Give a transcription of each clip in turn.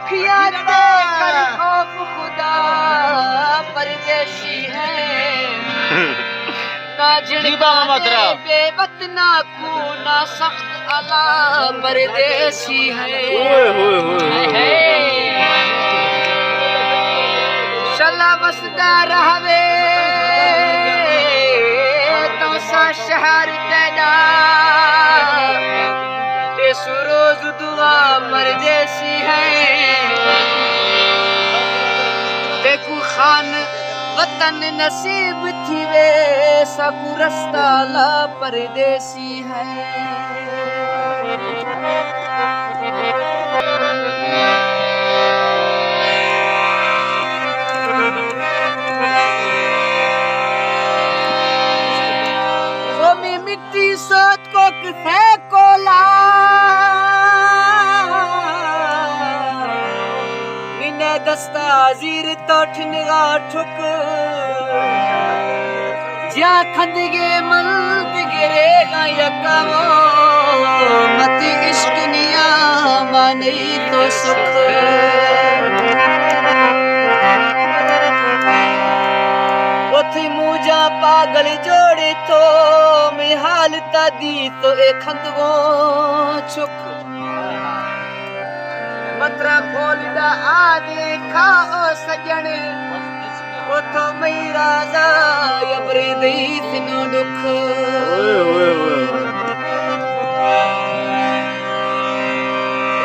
کیا دے کر خوف خدا پردیسی ہے۔ نہ جی بابا جھڑکانے محترم۔ بے وطنا کو نہ سخت الا پردیسی ہے۔ اوئے ہوئے ہوئے ہوئے ہوئے۔ شلا وسدا رہوے تو سا شہر تیڈا، اے سروز دعا پردیسی ہے۔ تیکو خان وطن نصیب تھیوے، ساکو رستہ لا پردیسی ہے۔ قومی مٹی سوت کو کسے کولا، منے دستا زیر تو ٹھنگا ٹھک۔ جیا کھندگے مند گرے گا یکا وہ، متی عشق نیا مانی تو سکھ۔ وتی موجا پاگل جوڑی تو، می حال تا دی تو اے کھندگوں چک۔ مترا پھول دا آدے کھا او سجن، او تو مئی رازا یبری دئی سنو ڈکھ۔ اوئے، اوئے، اوئے۔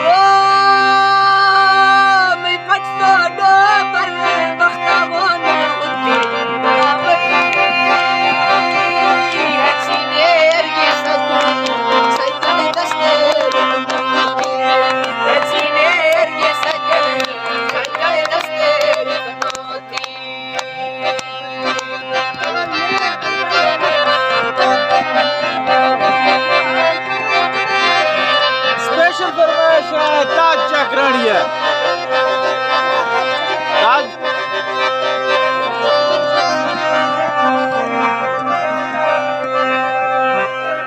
او مئی پھٹ تو ڈو پر بختا وانو ہوتی۔ اسپیشل فرمائش ہے تاج چاکرانی ہے۔ تاج۔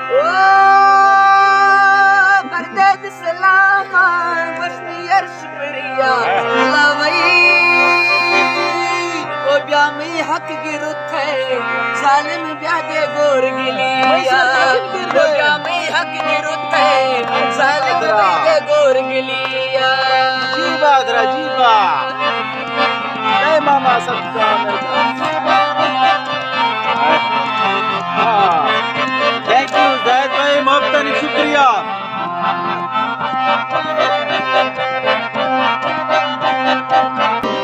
او پردے سلام، وشنی عرش پریا، لاوی۔ او بیا می حق گرتے، ظالم بیا دے گور گلیا۔ او بیا می حق گرتے، ظالم بیا دے گور گلیا۔ جی با درا، جی با۔ اے ماما سب کا۔ ہاں۔ تھینک یو زاہد بھائی، محبتانی شکریہ۔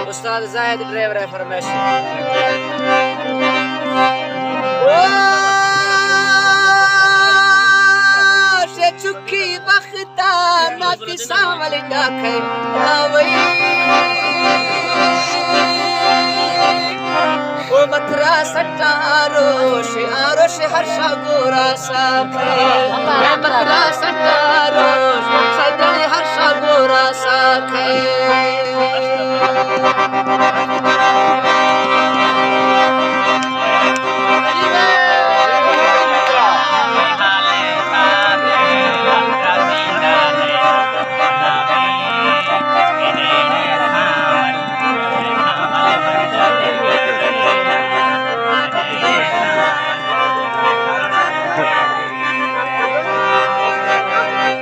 استاد زاہد ڈرائیور ہے فرمائش۔ او سے چکی بخت تا ناتی سانول ڈاکھے آوئی۔ او مترا سٹا آروش، آروش ہر شا گورا ساکھے۔ اے مترا سٹا آروش، سجن ہر شا گورا ساکھے۔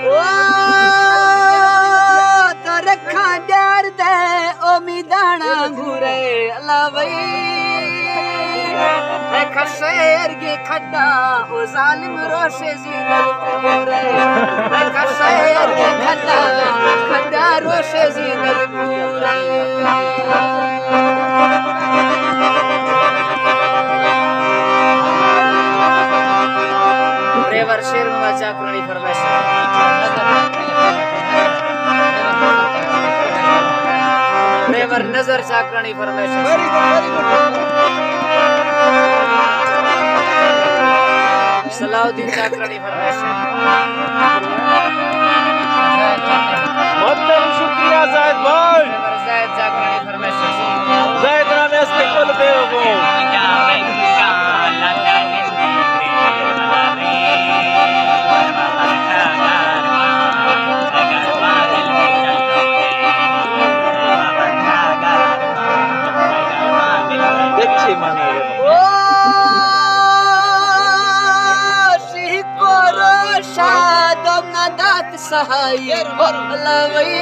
او تو رکھاں ڈیار دے امیدانا گورے لاوئی۔ اے کشے ارگے کھڈا او ظالم روشے زیدل پورے۔ اے کشے ارگے کھڈا، کھڈا روشے زیدل پورے۔ ڈرائیور شیر محمد چاکرانی فرمائش۔ ڈرائیور نظر چاکرانی فرمائش۔ Very good, very good. صلاح الدین چاکرانی فرمائش۔ بہت شکریہ زاہد بھائی۔ ڈرائیور زاہد چاکرانی فرمائش۔ زاہد نام است کل بے وگو۔ سہائی، اللہ وئی،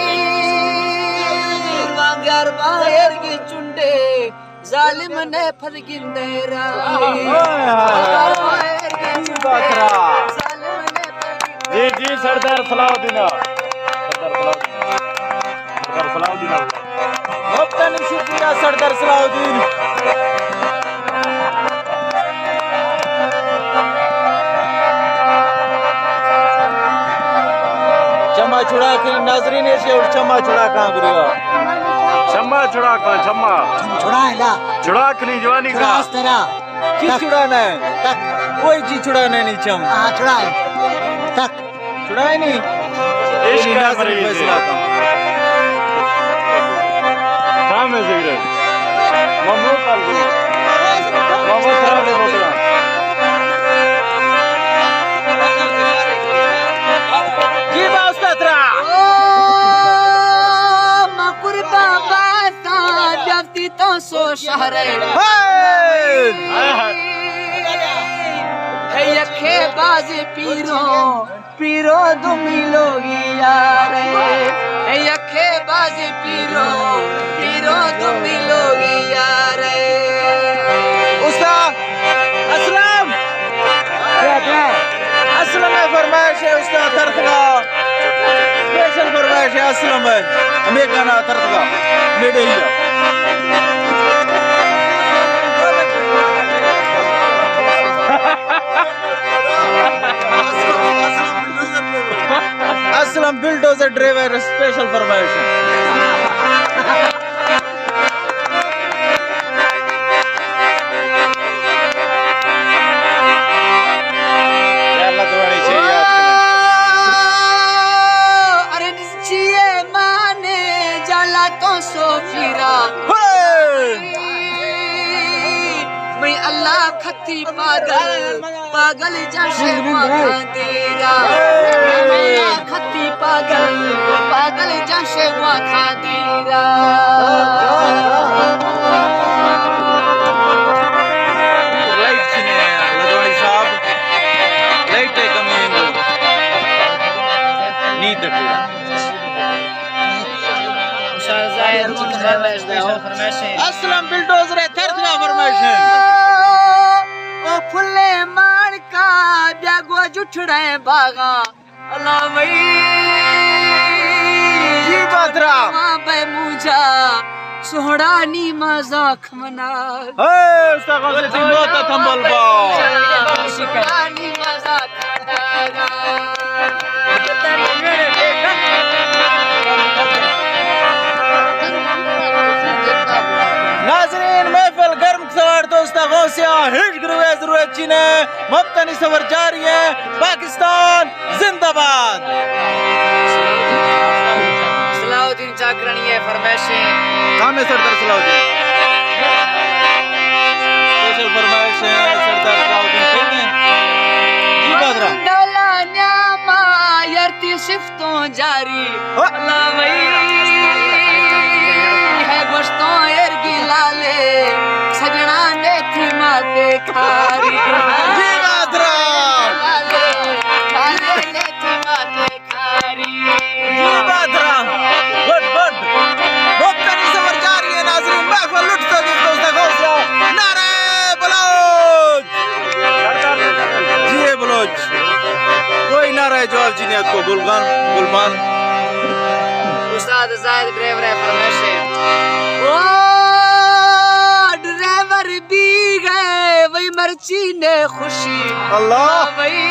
وانگار باہر کی چنڈے، ظالم نے پھر گندے راہی۔ ہائے، ہائے، ہائے۔ ظالم نے پھر گندے جی، جی، سردار صلاح الدین۔ سردار صلاح الدین۔ سردار صلاح الدین۔ مبتنی شکریہ سردار صلاح الدین۔ چما چھڑا کن ناظرین ایشی اور چما چھڑا کن گریا۔ چما چھڑا کن، چما۔ چھڑا ہے لا۔ چھڑا کنی جوانی کا۔ چھڑا اس طرح۔ کی چھڑانا ہے؟ تک۔ کوئی چیز چھڑانا نہیں چم۔ ہاں، چھڑا ہے۔ تک۔ چھڑائے نہیں۔ عشق ہے ناظرین مریض۔ فیصلہ کا۔ کام ہے ذکر۔ ممنون کر دو۔ ممنون کر دو۔ جی باز تترا۔ او، ما قربان باسا، بیافتی تو سو شہر ہے۔ ہے۔ ہے یکے باز پیرو۔ پیرو دومی لوگی یارے، اے یکے بازی پیرو، پیرو دومی لوگی یارے۔ استاد اسلم، اسلم ءِ فرمائش ہے، استاد ترتگا، اسپیشل فرمائش ہے اسلم ءِ، ہمیں گانا ترتگا، میڈے ہی۔ اسلم بلڈوزر ڈرائیور اسپیشل فرمائش ہے۔ یا اللہ دوانی چاہیے یاد کریں۔ ارے چیئے مانے جالا تو سو پیرا۔ میں اللہ کھتی پاگل، پاگل جاشے ماں کھاندیرا۔ اللہ کھتی پاگل، پاگل جاشے ماں کھاندیرا۔ لائٹ چنے لدوانی صاحب، لائٹ ہے کمی ہے۔ نیت ہے۔ اسلم بلڈوزر ءِ ترتگا فرمائش ہے۔ او پھلے ماڑکا بیا گو جٹھڑے باغاں۔ اللہ وئی۔ جی بادرا۔ ماں بے موجا سوہڑا نی مزاک منا۔ اے، استاد غوث الدین، بہت تھمبل با۔ ناظرین، محفل گرم سوار دوست غوثیہ، ہیچ گروہ ضرورت چینے، مبتنی سفر جاری ہے، پاکستان زندہ باد۔ صلاح الدین چاکرانی ءِ فرمائش ہے۔ کام ہے سردار صلاح الدین؟ اسپیشل فرمائش ہے سردار صلاح الدین، ٹھیک ہے؟ جی بادرا۔ ڈولا نیاما یارتی صفتوں جاری۔ ہو۔ لاوئی ہے گوشتوں ارگی لالے، سجنا نے تھی ماتے کھاری۔ جی بادرا۔ لالے، لالے نے تھی ماتے جی بادرا، گڈ، گڈ۔ مبتنی سفر جاری ہے ناظرین، محفل لٹتا جی دوست غوثیہ۔ نعرہ بلوچ۔ جی اے بلوچ۔ کوئی نعرہ جواب جی نیت کو، گلگان، گلمان۔ استاد زاہد ڈرائیور ءِ فرمائش ہے۔ او ڈرائیور بیگے وئی مرچی نے خوشی۔ اللہ۔ وئی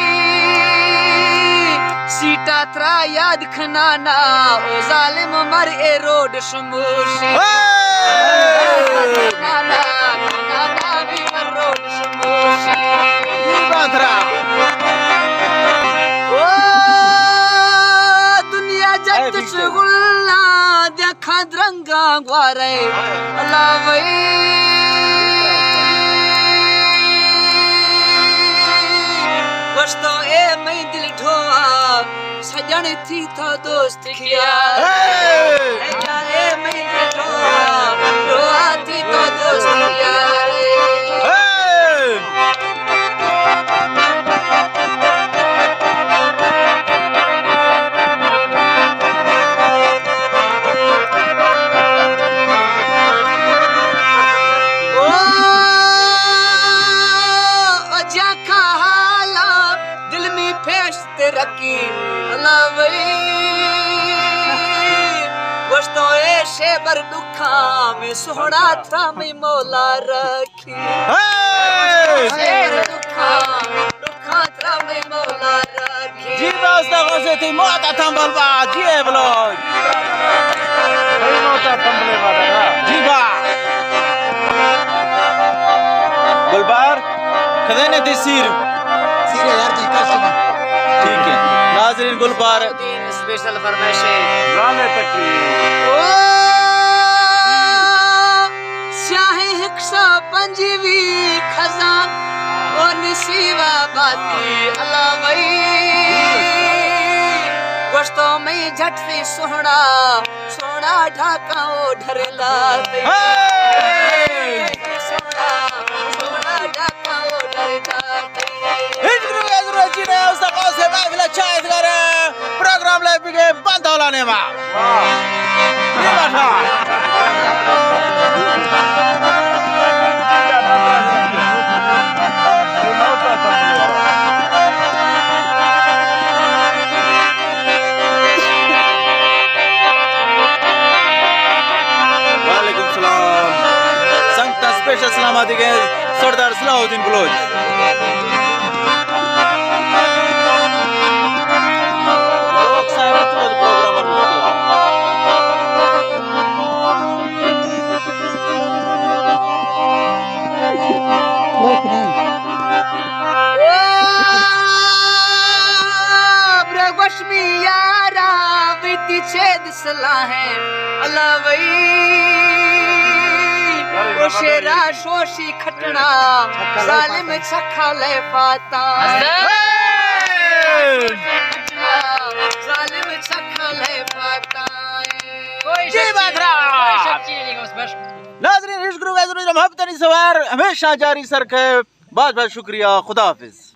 سیٹا ترا یاد کھنانا، او ظالم مر اے روڈ شموشی۔ ہے۔ کھنانا، کھنانا بھی مر روڈ شموشی۔ یہ بات رہا۔ او دنیا جت شغل نہ دیکھا درنگ گاں گوارے اللہ وئی۔ گوشتو اے مئی دل ڈھوا، سجن تھی تو دوست کیا۔ اے جا اے مئی دل ڈھوا، ڈھوا تھی تو دوست کیا۔ وئی، گوشتو اے شے بر ڈکھاں میں سوہنا ترا میں مولا رکھی۔ ہے۔ شے بر ڈکھاں، ڈکھاں ترا میں مولا رکھی۔ جی با استاد غوث، تئی موت ءَ تمبل با، جی اے بلوچ۔ تئی موت ءَ تمبل با۔ جی با۔ گلبار، کدے نے تئی سیر؟ سیر یار جی، کل شدی۔ ٹھیک ہے۔ ناظرین، گلبار۔ اسپیشل فرمائش ہے۔ زالے تکی۔ او سیاہیں ہک سو پنجوی کھزاں، او نسیوا باتی علاوئی۔ گوشتو میں جھٹ سے سوہنا، سوہنا ڈھاکا او ڈھرلا تئی۔ ہے۔ سوہنا، سوہنا ڈھاکا او ڈھرلا تئی۔ ہچ گروہ، ہچ گروہ چی نے، استاد غوث محفل اچھا ہے، اس گھر پروگرام لائیو کے بند ہولانے ما۔ واہ۔ یہ بات ہے۔ وعلیکم السلام۔ سنگت اسپیشل سلام آتی گئے سردار صلاح الدین بلوچ۔ برا گوش می یارا، وتی چید سلاہیں علاوئی۔ او شیرا شوشی کھٹنا، ظالم چکھا لے فاتا۔ ظالم چکھا لے فاتا۔ جی باترا۔ ناظرین، ہچ گروہ، ہچ گروہ محبتانی سوار ہمیشہ جاری سر کے۔ بہت بہت شکریہ، خدا حافظ۔